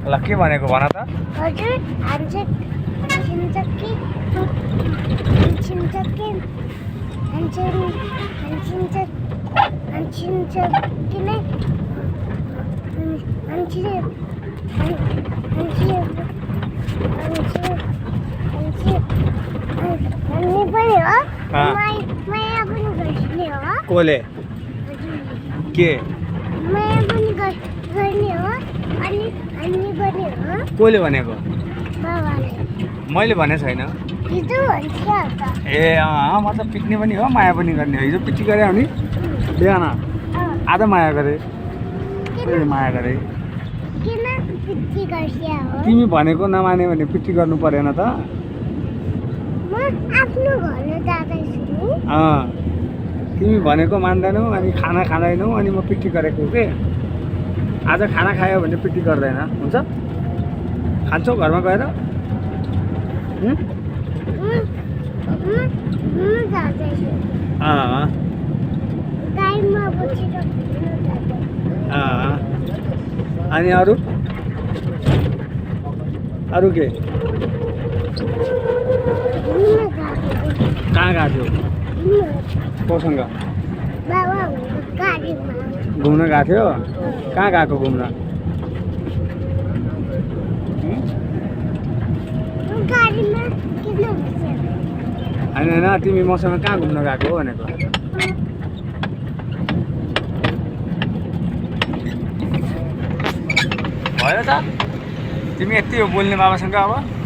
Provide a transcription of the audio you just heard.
ल के भनेको भन त हजुर हान्छ हान्छ कि हान्छ कि हान्छ हान्छ हान्छ कि नै हान्छ हामी पनि हो माया पनि गर्ने हो कोले के माया पनि गर्ने हो अनि हामी पनि हो कोले भनेको बाबाले मैले भने छैन हिजो भन्थ्यो त ए म त पिट्ने पनि हो माया पनि गर्ने हो हिजो पिटी गरे नि बिहान आधा माया गरे माया गरे किन पिटी गर्छ्या हो तिमी भनेको नमाने भने पिटी गर्नु परेन त म आफ्नो घर जाँदैछु तिमी भनेको मान्दैनौ अनि खाना खाँदैनौ अनि म पिटी गरेको के आज खाना खायो भने पिटी गर्दैन हुन्छ खान्छौ घरमा गएर जाँदैछु टाइममा बसेर अनि अरू अरू के कहाँ गएको थियो कोसँग बाबा गाडीमा घुम्न गएको थियो कहाँ गएको घुम्न गाडीमा किन बस्यो होइन होइन तिमी मसँग कहाँ घुम्न गएको हो भनेको भयो त तिमी यति हो बोल्ने बाबासँग अब